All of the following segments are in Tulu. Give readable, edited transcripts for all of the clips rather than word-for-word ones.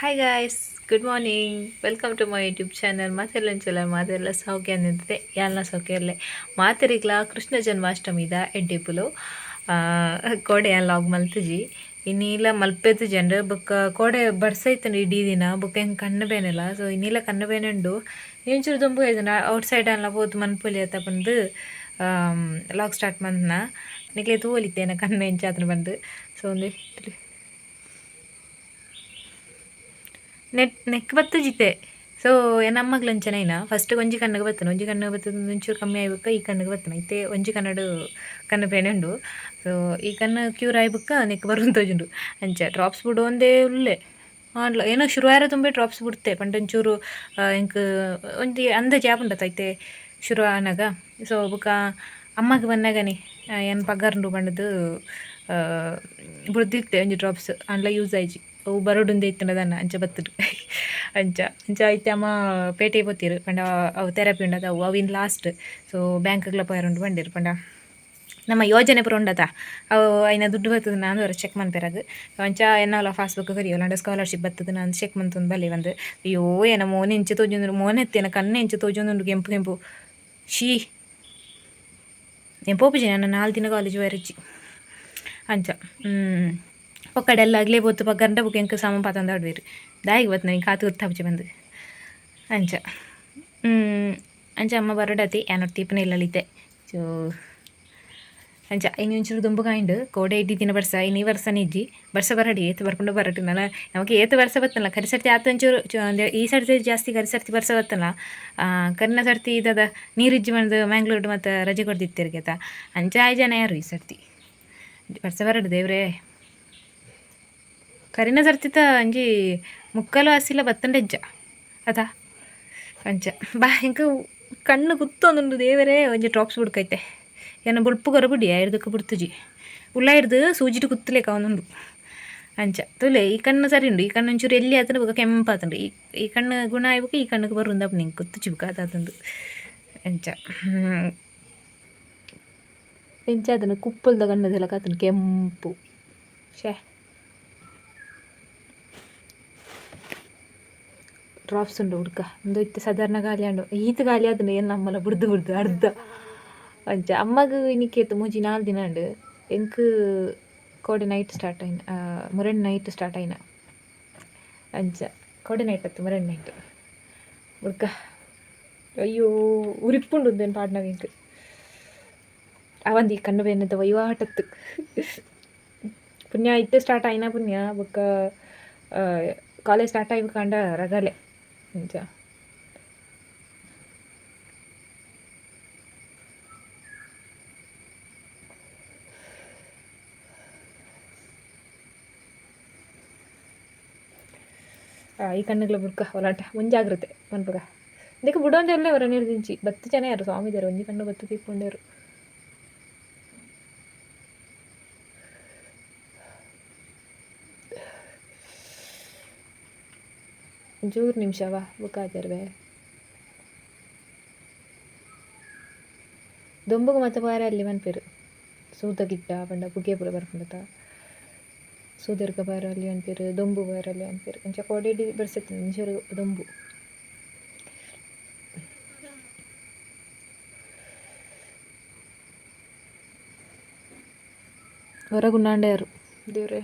Hi guys, good morning, welcome to my YouTube channel. ಮಾತೆಲ್ಲಂಚಲ ಮಾತೆಲ್ಲ ಸೌಖ್ಯ ಅಂದಿದ್ದೆ, ಯಾಲ್ನ ಸೌಖ್ಯ ಇರಲೆ. ಮಾತೆರಿಗ್ಲ ಕೃಷ್ಣ ಜನ್ಮಾಷ್ಟಮಿದ ಎಡ್ಡೆಪುಲು. ಕೋಡೆ ಲಾಗ್ ಮಲ್ತುಜಿ, ಇನ್ನೀಲ ಮಲ್ಪೆತು ಜನರು ಬೊಕ್ಕ ಕೋಡೆ ಬರ್ಸೈತಂಡು ಇಡೀ ದಿನ. ಬೊಕ್ಕ ಹೆಂಗೆ ಕಣ್ಣು ಬೇನೆಲ್ಲ, ಸೊ ಇನ್ನೀಲ ಕಣ್ಣು ಬೇನೆ ಉಂಡು. ಇಂಚೂರು ದೊಂಬು ಐದನ ಔಟ್ ಸೈಡ್ ಅಲ್ಲ ಪೋತು ಮನ್ಪೊಲಿ ಅತ್ತ ಬಂದು ಲಾಗ್ ಸ್ಟಾರ್ಟ್ ಮಂದನ. ನಿಕ್ಲೆ ತೂವಲಿತ್ತೇನ ಕಣ್ಣು ಎಂಚಾತನ ಬಂದು. ಸೊ ಒಂದು ನೆಟ್ ನೆಕ್ ಬತ್ತು ಜಿತೆ. ಸೊ ನಮ್ಮಗ್ಲಂಚನ ಫಸ್ಟ್ ಒಂಜಿ ಕಣ್ಣಗೆ ಬತ್ತನ, ಒಂಜಿ ಕಣ್ಣು ಬತ್ತದ ಒಂಚೂರು ಕಮ್ಮಿ ಆಯ್ಬಕ್ಕ ಈ ಕಣ್ಣಿಗೆ ಬತ್ತನ. ಇತ್ತೆ ಒಂಜಿ ಕನ್ನಡು ಕಣ್ಣು ಬೇನೆ ಉಂಡು. ಸೊ ಈ ಕಣ್ಣು ಕ್ಯೂರ್ ಆಯ್ಬಕ್ಕ ನೆಕ್ ಬರುನ್ ತೋಜುಂಡು. ಅಂಚ ಡ್ರಾಪ್ಸ್ ಬಿಡು ಒಂದೇ ಉಲ್ಲೆ ಆಂಡ್ಲ ಏನೋ ಶುರು ತುಂಬೆ ಡ್ರಾಪ್ಸ್ ಬಿಡ್ತೆ ಪಂಡ ಒಂಚೂರು ಎಂಕ್ ಒಂಜಿ ಅಂದಾಜು ಆಪುಂಡತ ಇತ್ತೆ ಶುರು ಆನಗ. ಸೊ ಬೊಕ ಅಮ್ಮಗ್ ಬನ್ನಗನೆ ಏನ್ ಪಗರ್ಂಡು ಪಂಡದು ಬುಡ್ದಿತ್ತೆ ಒಂಜಿ ಡ್ರಾಪ್ಸ್, ಆಂಡ್ಲ ಯೂಸ್ ಆಯ್ಜಿ. ಅವು ಬರೋಡುಂದೆ ಇತ್ತುಂಡ ಅಂಚ ಬತ್ತುಡು. ಅಂಚ ಅಂಚ ಇತ್ತೆ ಅಮ್ಮ ಪೇಟೆ ಪೋತಿರು ಪಂಡ ಅವು ಥೆರಪಿ ಉಂಡದ ಅವು ಅವಿನ್ ಲಾಸ್ಟ್. ಸೊ ಬ್ಯಾಂಕ್ಗ್ಲ ಪೋಯರುಂಡು ಬಂದಿರು ಪಂಡ ನಮ್ಮ ಯೋಜನೆ ಪೂರ ಉಂಡತ, ಅವು ಐನ ದುಡ್ಡು ಬರ್ತದೆ ನಾನು ವರ ಚೆಕ್ ಮನ್ಪೆರಾಗ. ಅಂಚ ಎನ್ನಲ ಪಾಸ್ಬುಕ್ ಕರಿಯೋಲಾಂಡ ಸ್ಕಾಲರ್ಶಿಪ್ ಬರ್ತದೆ ನಾನು ಚೆಕ್ ಮಂತೊಂದು ಬಲ್ಲಿ ಬಂದು. ಅಯ್ಯೋ, ಏನ ಮೋನೆ ಎಂಚ ತೋಜೊಂದುಂಡು, ಮೋನೆ ಎತ್ತೇನ ಕಣ್ಣು ಎಂಚ ತೋಜೊಂದುಂಡು, ಕೆಂಪು ಕೆಂಪು. She, నేను ಪೋಪುಜಿ, ನಾನು 4 ದಿನ ಕಾಲೇಜ್ ವರಚಿ. ಅಂಚ ಪೊಕ್ಕಡೆ ಅಗ್ಲೇ ಪೋತು ಪಗ್ಗಂಡ ಬುಕ್ ಎಂಕ್ ಸಾಮಾನ್ ಪಾತೊಂದು ಆಡ್ವೇರು ದಾಯಿಗೆ ಬತ್ತು ನಂಗೆ ಕಾತು ಗೊತ್ತಾಪುಜಿ ಬಂದು. ಅಂಚ ಅಂಚ ಅಮ್ಮ ಬರಡತಿ ಯಾನೊಟ್ಟು ತೀಪನ ಇಲ್ಲಲಿತ್ತೆ. ಸೊ ಅಂಚ ಇನ್ನು ಒಂಚೂರು ದುಂಬು ಕಾಯಿಂಡು. ಕೋಡೆ ಇಡ್ಡಿ ದಿನ ಬರ್ಸ, ಇನ್ನು ಈ ವರ್ಷನೇ ಇಜ್ಜಿ. ಬರ್ಸ ಬರಡಿ, ಏತು ಬರ್ಕೊಂಡು ಬರಟು ನಲ್ಲ. ನಮಗೆ ಏತು ವರ್ಷ ಬತ್ತಲ್ಲ ಕರಿ ಸರ್ತಿ ಆತು ಒಂಚೂರು ಈ ಸರ್ತಿ ಜಾಸ್ತಿ ಕರಿ ಸರ್ತಿ ವರ್ಷ ಬತ್ತಲ್ಲ. ಕರಿನ ಸರ್ತಿ ಇದದ ನೀರಿಜ್ಜಿ ಬಂದು ಮ್ಯಾಂಗ್ಳೂರ್ ಮತ್ತು ರಜೆ ಕೊಡ್ದಿತ್ತಿರ್ಗೆತ. ಅಂಚ ಆಯ್ ಜನ ಯಾರು ಈ ಸರ್ತಿ ವರ್ಷ ಬರಡು ದೇವ್ರೇ. ಕರಿನ ಸರ್ತಿತ ಅಂಜಿ ಮುಕ್ಕಲು ಹಸಿಲ ಬತ್ತಂಡ ಇಜ್ಜ ಅದ. ಅಂಚ ಬಾ, ಎಂಕ್ ಕಣ್ಣು ಕುತ್ತೊಂದುಂಡು ದೇವರೇ. ಒಂಜಿ ಡ್ರಾಪ್ಸ್ ಬುಡ್ಕೈತೆ ಏನ ಬುಲ್ಪು ಕೊರಬುಡಿ ಐರ್ದಕ್ಕೆ ಬಿಡ್ತುಜಿ ಉಲ್ಲ ಹಿಡ್ದು ಸೂಜಿಟ್ ಕುತ್ತಲೇಕ ಒಂದುಂಡು. ಅಂಚ ತುಲೆ, ಈ ಕಣ್ಣು ಸರಿ ಉಂಡು. ಈ ಕಣ್ಣು ಒಂಚೂರು ಎಲ್ಲಿ ಆತಂಡು ಬೊಕ ಕೆಂಪಾತುಂಡು. ಈ ಈ ಕಣ್ಣು ಗುಣ ಆಯ್ಬೊಕ ಈ ಕಣ್ಣುಗೆ ಬರುಂದಪ್ಪ ನಿಂಗೆ ಕುತ್ತುಜಿ ಬುಕ ಅದಾತುಂಡು. ಅಂಚ ಎಂಚ ಆತುಂಡು ಕುಪ್ಪಲ್ದ ಕಣ್ಣದೆಲ್ಲ ಕಾತುಂಡು ಕೆಂಪು. ಶೇ, ಡ್ರಾಪ್ಸ್ ಉಂಡು ಹುಡ್ಕ ಒಂದು. ಇತ್ತೆ ಸಾಧಾರಣ ಖಾಲಿ ಆಂಡು, ಈತ್ ಖಾಲಿ ಆತುಂಡು. ಏನು ನಮ್ಮಲ ಬುಡ್ದು ಬುಡ್ದು ಅರ್ಧ. ಅಂಚ ಅಮ್ಮಗ್ ಇನಿಕೇತು 3 4 ದಿನ ಉಂಡು. ಎಂಕ್ ಕೋಡೆ ನೈಟ್ ಸ್ಟಾರ್ಟ್ ಆಯ್ನ, ಮುರನ್ ನೈಟ್ ಸ್ಟಾರ್ಟ್ ಆಯ್ನ. ಅಂಚ ಕೋಡೆ ನೈಟ್ ಅತ್ತು ಮುರನ್ ನೈಟ್ ಬುಡ್ಕ. ಅಯ್ಯೋ, ಉರಿಪುಂಡು ಉಂದೆನ್ ಪಾಡ್ನಗ ಎಂಕ್ ಅವಂದಿ ಕಣ್ಣು ಬೇನದ ವಹಿವಾಟತ್ತು. ಪುಣ್ಯ ಇತ್ತೆ ಸ್ಟಾರ್ಟ್ ಆಯ್ನ ಪುಣ್ಯ. ಬೊಕ್ಕ ಕಾಲೇಜ್ ಸ್ಟಾರ್ಟ್ ಆಯ್ಬುಕಾಂಡ ರಗಲೆ. ಅಂಚ ಈ ಕಣ್ಣುಗಳ ಬುಡ್ಕ ಒಲಾಟ ಮುಂಜಾಗ್ರತೆ ಮನ್ಪುಗ ಇದಕ್ಕೆ ಬುಡೊಂದೆಲ್ಲ ಹೊರ ನೀರು ಬತ್ತು ಜನ ಯಾರು ಸ್ವಾಮಿದಾರು ಒಂಜಿ ಕಣ್ಣು ಬತ್ತು ತಿಕ್ಕೊಂಡೇರು. ಒಂಚೂರು ನಿಮಿಷ ವಾ ಬುಕ್ ಆತರ್ವೆ. ದೊಂಬುಗು ಮತ್ತೆ ಪೋಯರ ಅಲ್ಲಿ ಮನ್ಪೆರು ಸೂತ ಗಿಟ್ಟ ಪಂಡ ಪುಗೆ ಪೂರ ಬರ್ಪುಂಡತ. ಸೂದರ್ಗ ಪೋಯರ ಅಲ್ಲಿ ಮನ್ಪೆರು, ದೊಂಬು ಪೋಯರ ಅಲ್ಲಿ ಮನ್ಪೆರು. ಅಂಚ ಕೋಡೆ ಬರ್ಸತ್ತೆ ಒಂಚೂರು ದೊಂಬು. ಹೊರಗುಂಡಾಂಡೆಯರು ದೇವ್ರೆ.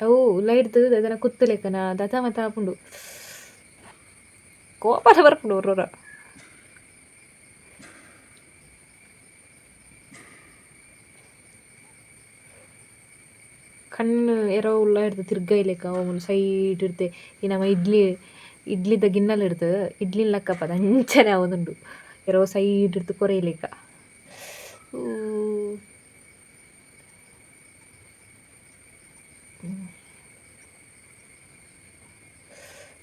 ಅವು ಲೈಟ್ದು ದದನ ಕುತ್ತುಲೆಕ್ಕನ ದತ ಮತ ಆಪುಂಡು, ಕೋಪದ ಬರ್ಪುಂಡು ಒರೊರ. ಕಣ್ಣು ಎರೋ ಉಲ್ಲ ಹಿಡ್ದು ತಿರ್ಗೈಲೆಕ್ಕ ಅವು ಸೈಡ್ ಇಡ್ತೆ. ಈ ನಮ್ಮ ಇಡ್ಲಿ ಇಡ್ಲಿದ ಗಿಣ್ಣಲ್ ಇಡ್ದು ಇಡ್ಲಿ ಲಕ್ಕಪ್ಪ ಅದು ಅಂಚನೆ ಆವೊಂದುಂಡು. ಎರೋ ಸೈಡ್ ಇಡ್ದು ಕೊರೆಯಲೆಕ್ಕ.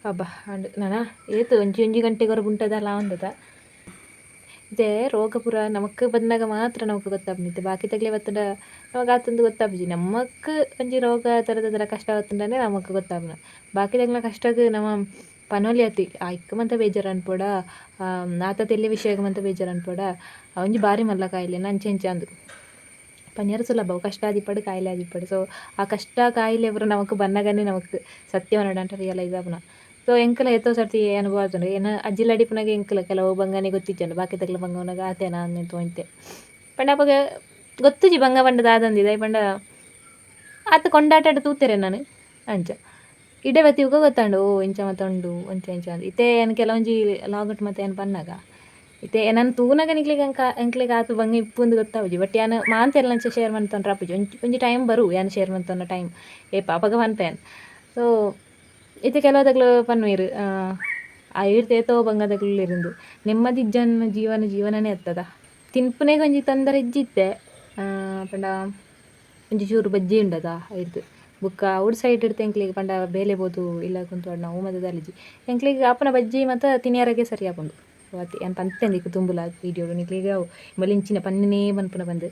ಅಬ್ಬಾ, ಅಂಡ್ ನನ ಏತು ಒಂಜಿ ಒಂಜಿ ಗಂಟೆಗೆ ಹೊರಗುಂಟದಲ್ಲ ಒಂದದ ಇತ್ತೆ ರೋಗ ಪೂರ ನಮಕ್ ಬಂದಾಗ ಮಾತ್ರ ನಮಕ್ ಗೊತ್ತಾಪುಂಡು. ಬಾಕಿ ತಗ್ಲೆ ಬತ್ತುಂಡ ನಮಕ್ ಆತೊಂದು ಗೊತ್ತಾಪುಜಿ. ನಮಕ್ ಒಂಜಿ ರೋಗ ತರದದರ ಕಷ್ಟ ಆತುಂಡನೆ ನಮಕ್ ಗೊತ್ತಾಪುನ. ಬಾಕಿ ತಗ್ಲ ಕಷ್ಟಗ್ ನಮ್ಮ ಪನೊಲಿ ಅತಿ ಐಕ್ ಮಾತ ಬೇಜಾರು ಅನ್ಪೊಡ ಆತ ತೆಲ್ಲೆ ವಿಷಯಗ್ ಮಾತ ಬೇಜಾರು ಅನ್ಪೊಡ ಒಂಜಿ ಬಾರಿ ಮಲ್ಲ ಕಾಯಿಲೆನ ಅಂಚೆ ಇಂಚ ಅಂದ್ ಪನಿಯರ ಸುಲಭ ಕಷ್ಟ ಆದಿಪ್ಪಡು ಕಾಯಿಲೆ ಆದಿಪ್ಪಡು. ಸೊ ಆ ಕಷ್ಟ ಕಾಯಿಲೆ ಪೂರ ನಮಕ್ ಬನ್ನಗನೆ ನಮಕ್ ಸತ್ಯ ಪನೊಡಂಟ ರಿಯಲೈಸ್ ಆಪುನ. ಸೊ ಎಂಕಲ ಏತೋ ಸರ್ತಿ ಅನುಭವ ಆತುಂಡು. ಎನ್ನ ಅಜ್ಜಿಲ ಅಡಿಪುನಗ ಎಂಕಲ ಕೆಲವು ಬಂಗನೆ ಗೊತ್ತಿಜ್ಜಂಡು ಬಾಕಿದಕ್ಲ ಬಂಗ ಉನ್ನಗ ಆತೇನಾ ಅಂದ್ ತೋಂತೆ ಪಂಡ ಅಪಗ ಗೊತ್ತುಜಿ ಬಂಗ ಪಂಡ ದಾದಂದಿ ದಾಯೆ ಪಂಡ ಆತ್ ಕೊಂಡಾಟಡ್ ತೂತೆರೆ ನಾನು ಅಂಚ ಇಡೆ ಬತ್ತಿ ಗೊತ್ತಾಂಡು ಓ ಇಂಚ ಮಾತ ಉಂಡು ಅಂಚ ಇಂಚ ಅಂದ್. ಇತ್ತೆ ಯಾನ್ ಕೆಲವೊಂಜಿ ಲಾಗುಟ್ ಮಾತ ಯಾನ್ ಪನ್ನಗ ಇತ್ತೆ ಎನನ್ ತೂನಗ ನಿಕ್ಲೆಗ್ ಅಂಕ ಎಂಕ್ಲೆಗ್ ಆತ್ ಬಂಗ ಇಪ್ಪುಂದು ಗೊತ್ತಾಪುಜಿ. ಬಟ್ ಯಾನ್ ಮಾಂತೆರ್ಲ ಅಂಚ ಶೇರ್ ಮಂತೊಂಡ್ರೆ ಆಪುಜಿ. ಒಂಜಿ ಒಂಜಿ ಟೈಮ್ ಬರು ಯಾನ್ ಶೇರ್ ಮಂತೊನ್ನ ಟೈಮ್ ಏಪ ಅಪಗ ಪನ್ಪೆ ಯಾನ್. ಸೊ ಇತ್ತೆ ಕೆಲವುದಕ್ಲು ಪನ್ವೆರ್ ಐರ್ದ್ ಏತೋ ಬಂಗದಕ್ಲು ಉಲ್ಲೆರ್ ನೆಮ್ಮದಿ ಇಜ್ಜಾಂದಿನ ಜೀವನ ಜೀವನನೇ ಅತ್ತದ. ತಿನ್ಪುನೆಗ್ ಒಂಜಿ ತೊಂದರೆ ಇಜ್ಜಿ ಇತ್ತೆ ಪಂಡ ಒಂಜಿ ಚೂರು ಬಜ್ಜಿ ಉಂಡದ ಐರ್ದ್ ಬೊಕ್ಕ ಔಟ್ ಸೈಡ್ ಇಡ್ದ್ ಎಂಕ್ಲೆಗ್ ಪಂಡ ಬೇಲೆ ಪೋದು ಇಲ್ಲ ಕುಂತು ಅವು ಮಾತ ದಾಲಿಜಿ ಎಂಕ್ಲೆಗ್ ಆಪುನ ಬಜ್ಜಿ ಮಾತ ತಿನಿಯರೆಗೆ ಸರಿ ಆಪುಂಡು. ಆತೆ ಯಾನ್ ಪಂತೆಂದು ಇಕ್ ದುಂಬುಲ ವೀಡಿಯೋಡು ನಿಕ್ಲೆಗ್ ಅವು ಬೊಲಿಂಚಿನ ಪನ್ನಿನೇ ಪನ್ಪುನ ಪಂದ್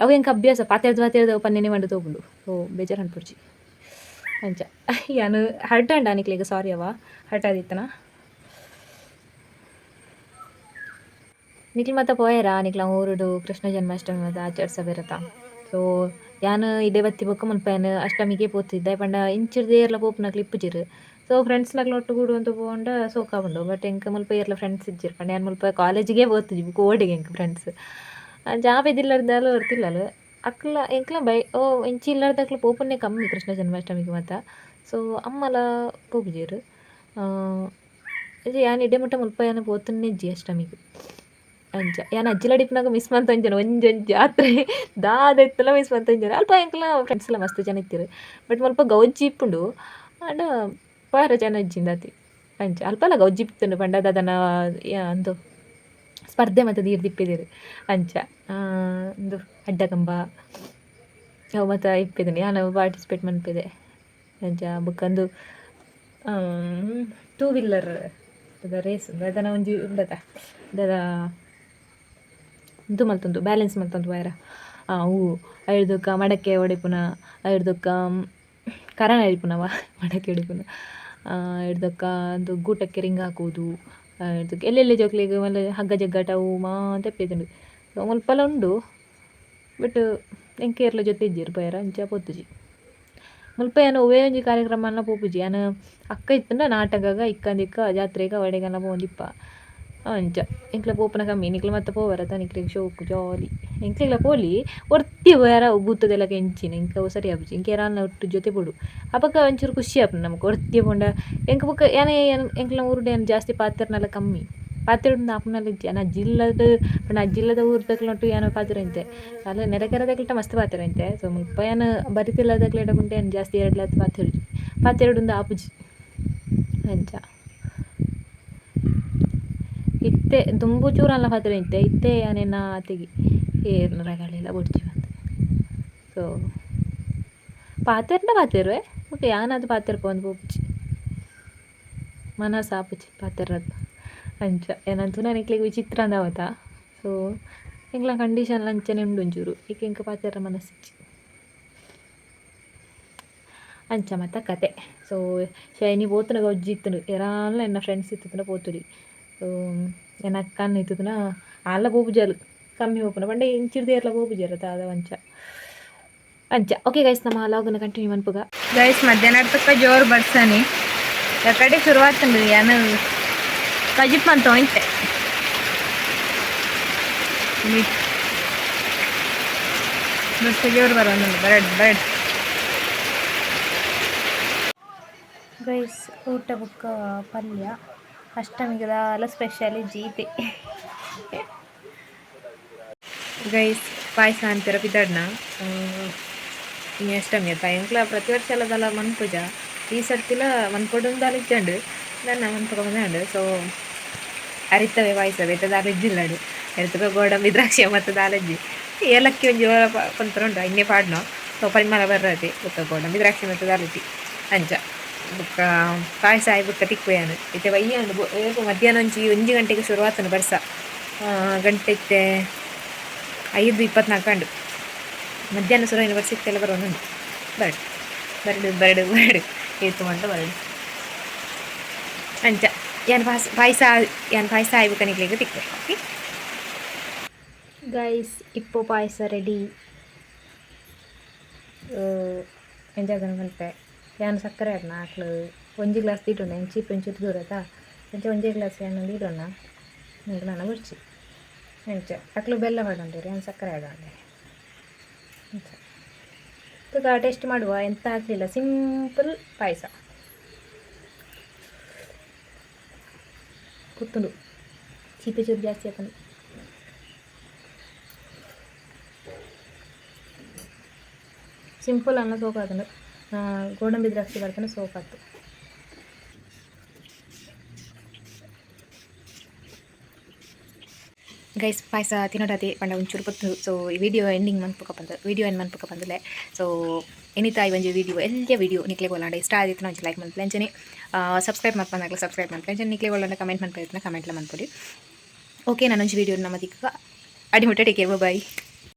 ಅವು ಎಂಕ್ ಅಭ್ಯಾಸ ಪಾತೆರ್ದ್ ಪಾತೆರ್ದ್ ಅವು ಪನ್ನಿನೇ ಪಂಡ್ ತೋಪುಂಡು. ಓ ಬೇಜಾರು ಅನ್ಪೊಡ್ಚಿ ಅಂಚ ಯಾನ್ ಹರ್ಟ್ ಆಂಡ ನಿಕ್ಲೆಗ್ ಸಾರಿ ಅವ ಹರ್ಟ್ ಆದಿತ್ತನ. ನಿಕ್ಲು ಮಾತ ಪೋಯೆರಾ ನಿಕ್ಲ ಊರುಡು ಕೃಷ್ಣ ಜನ್ಮಾಷ್ಟಮಿ ಮಾತ ಆಚರಿಸಬೇರತ. ಸೊ ಯಾನ್ ಇಡೆ ಬತ್ತಿ ಬೊಕ್ಕ ಮುಲ್ಪ ಯಾನ್ ಅಷ್ಟಮಿಗೆ ಪೋತಿದ್ದೆ ಪಂಡ ಇಂಚಿರ್ದ್ ಏರ್ಲ ಪೋಪುನಕ್ಲು ಇಪ್ಪುಜೆರ್. ಸೊ ಫ್ರೆಂಡ್ಸ್ನಕ್ಲು ಒಟ್ಟು ಕೂಡುವಂತ ಪೋಂಡ ಸೋಕಾಪುಂಡು. ಬಟ್ ಎಂಕ್ ಮುಲ್ಪ ಏರ್ಲ ಫ್ರೆಂಡ್ಸ್ ಇಜ್ಜೆರ್ ಪಂಡ ಯಾನ್ ಮುಲ್ಪ ಕಾಲೇಜಿಗೆ ಪೋತುಜಿ ಬೊಕ ಓಡೆಗ್ ಎಂಕ್ ಫ್ರೆಂಡ್ಸ್ ಜಾಪೆ ಇಲ್ಲರ್ದಾಲ ಒರ್ತಿಲ್ಲಲ್ ಅಕ್ಲ ಎಂಕ್ಲ ಬೈ ಓ ಇಂಚಿ ಇಲ್ಲರ್ದಕ್ಲು ಪೋಪುನೆ ಕಮ್ಮಿ ಕೃಷ್ಣ ಜನ್ಮಾಷ್ಟಮಿಗೆ ಮಾತ. ಸೊ ಅಮ್ಮಲ ಪೋಪುಜೆರ್ ಯಾನ್ ಇಡೆ ಮುಟ್ಟ ಮುಲ್ಪ ಯಾನ್ ಪೋತುನೆ ಇಜ್ಜಿ ಅಷ್ಟಮಿಗ್. ಅಂಚ ಯಾನ್ ಅಜ್ಜಿಲಡಿಪುನಗ ಮಿಸ್ ಮಂತೊಂಜೆನ ಒಂಜೊಂಜಿ ಜಾತ್ರೆ ದಾದ ಇತ್ತಲ ಮಿಸ್ ಮಂತೊಂಜೆನ ಅಲ್ಪ ಎಂಕ್ಲ ಫ್ರೆಂಡ್ಸ್ ಮಸ್ತ್ ಜನ ಇತ್ತೆರ್. ಬಟ್ ಮುಲ್ಪ ಗೌಜಿ ಇಪ್ಪುಂಡು ಆಂಡ ಪೋಯೆರೆ ಜನ ಇಜ್ಜಿಂದ ಅತಿ ಅಂಚ ಅಲ್ಪಲ ಗೌಜಿ ಇತ್ತುಂಡು ಪಂಡ ದಾದನ ಅಂದು ಸ್ಪರ್ಧೆ ಮಾತ ದೀಡ್ದಿಪ್ಪೆದೆರ್ ಅಂಚ ಉಂದು ಅಡ್ಡಕಂಬ ಅವು ಮಾತ ಇಪ್ಪೆದುಂಡು ಯಾನ್ ಪಾರ್ಟಿಸಿಪೇಟ್ ಮನ್ಪೆದೆ. ಅಂಚ ಬೊಕ್ಕ ಉಂದು ಟೂ ವೀಲರ್ ರೇಸ್ ದಾದನ ಒಂಜಿ ಉಂಡತ ದಾದ ಉಂದು ಮಲ್ತೊಂದು ಬ್ಯಾಲೆನ್ಸ್ ಮಲ್ತೊಂದು ಪೋಯೆರ ಅವು ಐರ್ದ್ ಮಡಕೆ ಒಡಿಪುನ ಐರ್ದ್ ಕರಣ ಇಪ್ಪುನವ ಮಡಕೆ ಒಡಿಪುನ ಐರ್ದ್ ಉಂದು ಗೂಟಕ್ಕೆ ರಿಂಗ್ ಹಾಕುವುದು ಐರ್ದ್ ಎಲ್ಲೆಲ್ಲೆ ಜೋಕ್ಲೆಗ್ ಮಲ್ಲ ಹಗ್ಗ ಜಗ್ಗಾಟ ಅವು ಮಾತ ಇಪ್ಪೆದುಂಡು. ಮುಲ್ಪಲ ಉಂಡು ಬಟ್ ಎಂಕ್ ಏರ್ಲ ಜೊತೆ ಇಜ್ಜೆರ್ ಪೋಯೆರ ಅಂಚ ಪೋತುಜಿ. ಮುಲ್ಪ ಯಾನ್ ಒವ್ವೇ ಒಂಜಿ ಕಾರ್ಯಕ್ರಮಲ ಪೋಪುಜಿ. ಯಾನ್ ಅಕ್ಕ ಇತ್ತುಂಡ ನಾಟಕಗ್ ಇಕ್ಕಂದಿಕ್ಕ ಜಾತ್ರೆಗ್ ಅವೆಡೆಗೆಲ್ಲ ಪೋವೊಂದಿಪ್ಪ ಅಂಚ ಎಂಕ್ಲ ಪೋಪುನ ಕಮ್ಮಿ ನಿಕ್ಲು ಮಾತ ಪೋವರತ ನಿಕ್ಲೆಗ್ ಶೋಕು ಜಾಲಿ ಎಂಕ್ಲೆಗ್ಲ ಪೋಲಿ ಒರ್ತಿ ಪೋಯೆರ ಭೂತದೆಲ್ಲ ಎಂಚಿನ ಎಂಕ್ ಅವು ಸರಿ ಆಪುಜಿ. ಎಂಕ್ ಏರಾಂಡಲ ಒಟ್ಟು ಜೊತೆ ಬೋಡು ಅಪಗ ಒಂಚೂರು ಖುಷಿ ಆಪುಂಡು ನಮಕ್ ಒರ್ತಿ ಪೋಂಡ ಎಂಕ್ ಬೊಕ ಯಾನ್ ಎಂಕ್ಲ ಊರುಡು ಯಾನ್ ಜಾಸ್ತಿ ಪಾತೆರ್ನಲ ಕಮ್ಮಿ ಪಾತೆರ್ಂಡ ಆಪುನಲ ಇಜ್ಜಿ. ಯಾನ್ ಅಜ್ಜಿ ಇಲ್ಲದ ಪಂಡ ಅಜ್ಜಿ ಇಲ್ಲದ ಊರುದಕ್ಲೆನೊಟ್ಟು ಯಾನ್ ಪಾತೆರಂತೆ ಅಲ್ಲ ನೆರೆಕೆರೆದಕ್ಲೆಟ ಮಸ್ತ್ ಪಾತೆರಂತೆ. ಸೊ ಮುಲ್ಪ ಯಾನ್ ಬರಿತಿಲ್ಲದಕ್ಲೆಡ ಪಂಡ ಯಾನ್ ಜಾಸ್ತಿ ಏರೆಡ್ಲ ಪಾತೆರುಜಿ ಪಾತೆರೊಡುಂದು ಆಪುಜಿ ಅಂಚ. ಇತ್ತೆ ದುಂಬು ಚೂರಲ್ಲ ಪಾತೆರ ಇತ್ತೆ ಇತ್ತೆ ಯಾನ್ ಎನ್ನ ಅತ್ತಿಗೆ ಏರ್ನ ರಗಳೆಲ್ಲ ಬೊಡ್ಚಿ ಪಂದ್. ಸೊ ಪಾತೆರ್ಂಡ ಪಾತೆರುವೆ ಬೊಕ ಯಾನಾದ್ ಪಾತೆರ್ಪ ಪೋಪುಜಿ ಮನಸ್ ಆಪುಜಿ ಪಾತೆರದ್ ಅಂಚ ಎನನ್ ತೂನ ನಿಕ್ಲೆಗ್ ವಿಚಿತ್ರ ಅಂದ್ ಸೊ ಎಂಕ್ಲ ಕಂಡೀಷನ್ ಅಂಚನೆ ಉಂಡು ಒಂಚೂರು ಇಕ್ ಎಂಕ್ ಪಾತೆರ ಮನಸ್ಸಿಜ್ಜಿ ಅಂಚ ಮಾತ ಕತೆ. ಸೊ ಶೈನಿ ಪೋತುನಗ ಗೌಜಿ ಇತ್ತುಂಡು ಏರಾನ್ಲ ಎನ್ನ ಫ್ರೆಂಡ್ಸ್ ಇತ್ತುಂಡ ಪೋತುಲಿ. ಸೊ ಎನ್ನ ಅಕ್ಕನ ಇತ್ತುನ ಆಲ್ಲ ಪೋಪುಜಲ್ ಕಮ್ಮಿ ಪೋಪುನ ಪಂಡ ಇಂಚಿರ್ದ್ ಏರ್ಲ ಪೋಪುಜೆರ್ ದಾದ ಅಂಚ ಅಂಚ. ಓಕೆ ಗೈಸ್ ನಮ್ಮ ಲಾಗನ್ನು ಕಂಟಿನ್ಯೂ ಮನ್ಪುಗ. ಗೈಸ್ ಮಧ್ಯಾಹ್ನ ತಕ್ಕ ಜೋರು ಬರ್ಸಾನಿ ಕಡೆ ಶುರುವಾತುಂಡು ಯಾನ್ ಕಜಿಪ್ ಮಂತ ಇಂತೆ ಬರ್ಸ ಜೋರು ಬರೋದುಂಡು ಬರಡ್ ಬರಡ್. ಗೈಸ್ ಊಟ ಬೊಕ್ಕ ಪಲ್ಯ ಅಷ್ಟಮಿಗೆ ದಾಲ ಸ್ಪೆಷಲ್ ಜೀತೆ. ಗೈಸ್ ಪಾಯಸ ಅಂತೀರ ಪಿದಡ್ನ ಇನಿ ಅಷ್ಟಮಿ ಅತ್ತ ಎಂಕ್ಲ ಪ್ರತಿ ವರ್ಷ ದಾಲ ಮನ್ಪುಜ ಈ ಸರ್ತಿಲ ಮನ್ಪೊಡುಂದು ಇಜ್ಜಂಡು ನನ್ನ ಮನ್ಪುಗ ಬಂದಂಡು. ಸೊ ಅರಿತವೆ ಪಾಯಸ ಬೇತೆ ದಾಲ ಇಜ್ಜಿಲ್ಲಡು ಅರಿತವೆ ಗೋಡಂಬಿ ದ್ರಾಕ್ಷಿ ಮತ್ತು ದಾಲಜ್ಜಿ ಏಲಕ್ಕಿ ಒಂಜಿ ಪಂತರ ಉಂಡು ಇನ್ನೇ ಪಾಡ್ನೋ. ಸೊ ಪರಿಮಳ ಬರ್ರತಿ ಬೊಕ್ಕ ಗೋಡಂಬಿ ದ್ರಾಕ್ಷಿ ಮತ್ತು ದಾಲಜ್ಜಿ ಅಂಚ ಬೊಕ್ಕ ಪಾಯಸ ಆಯಿ ಬೊಕ್ಕ ತಿಕ್ಕುಯಾನು ಇತ್ತೆ ಬಯ್ಯಾಂಡು ಮಧ್ಯಾಹ್ನ ಒಂಜಿ ಒಂಜಿ ಗಂಟೆಗೆ ಶುರುವಾತನು ಬರ್ಸ. ಗಂಟೆ ಇತ್ತೆ 5:24 ಅಂಡು. ಮಧ್ಯಾಹ್ನ ಶುರುವಾಯಿನ ಬರ್ಸ ಇತ್ತೆಲ್ಲ ಬರೋನುಂಡು. ಬರಡು ಬರಡು ಬರಡು ಬರಡು ಏತು ಮಂಟ ಬರಡು. ಅಂಚ ಯಾನ್ ಪಾಸ್ ಪಾಯಸ, ಯಾನ್ ಪಾಯಸ ಆಯಿ ನಿಕ್ಲೆಗ್ ತಿಕ್ವೆ. ಓಕೆ ಗೈಸ್, ಇಪ್ಪು ಪಾಯಸ ರೆಡಿ. ಎಂಜಾದನ ಪನ್ಪೆ, ಯಾನ್ ಸಕ್ಕರೆ ಆಡ್ನ ಅಕ್ಲು ಒಂಜಿ ಗ್ಲಾಸ್ ದೀಡೊಂಡ ಎಂಚಿ ಒಂಚೂರು ದೂರತಾ ಅಂಚ ಒಂಜೇ ಗ್ಲಾಸ್ ಯಾನ್ ದೀಡೊಂಡ, ನಂಗೆ ನನ ಬುಡ್ಚಿ. ಅಂಚ ಅಕ್ಲು ಬೆಲ್ಲ ಪಾಡೊಂಡೆರ್, ಯಾನ್ ಸಕ್ಕರೆ ಆಡೊಂಡೆ. ಅಂಚ ತುಕ ಟೇಸ್ಟ್ ಮಾಡುವ. ಎಂತ ಹಾಕಲಿಲ್ಲ, ಸಿಂಪಲ್ ಪಾಯಸ. ಕುತ್ತುಂಡು, ಚೀಪೆ ಚೂರು ಜಾಸ್ತಿ ಆತಂಡು. ಸಿಂಪಲ್ ಅನ್ನ ಸೋಕಾತುಂಡು. ಗೋಡಂಬಿ ದ್ರಾಕ್ಷಿ ಬರ್ತನೆ ಸೋಕಾತು. ಗೈಸ್, ಪಾಯಸ ತಿನ್ನೋಡಾತೆ ಪಂಡ ಒಂಚೂರು ಪೊತ್ತು. ಸೊ ಈ ವಿಡಿಯೋ ಎಂಡಿಂಗ್ ಮನ್ಪುಕ ಪಂದ್, ವಿಡಿಯೋ ಎಂಡ್ ಮನ್ಪುಕ ಪಂದಲೆ. ಸೊ ಎನಿತ ಈ ಒಂಜಿ ವಿಡಿಯೋ, ಎಲ್ಯ ವಿಡಿಯೋ ನಿಕ್ಲೆಗ್ ಒಲ್ಲಾಂಡ ಇಷ್ಟ ಆದಿತ್ತಿನ ಒಂಜಿ ಲೈಕ್ ಮನ್ಪುಲೆ. ಅಂಚನೆ ಸಬ್ಸ್ಕ್ರೈಬ್ ಮನ್ಪಂದಾಗ್ಲ ಸಬ್ಸ್ಕ್ರೈಬ್ ಮನ್ಪುಲೆ. ಅಂಚನೆ ನಿಕ್ಲೆಗ್ ಒಲ್ಲಾಂಡ ಕಮೆಂಟ್ ಮನ್ಪೆ ಕಮೆಂಟ್ಲ ಮನ್ಪೊಲಿ. ಓಕೆ, ನಾನೊಂಜಿ ವಿಡಿಯೋ ನಮ್ಮ ತಿಕ್ಕ ಅಡಿಮುಟ್ಟ ಟೇಕ್ ಕೇರ್, ಬಾಯ್.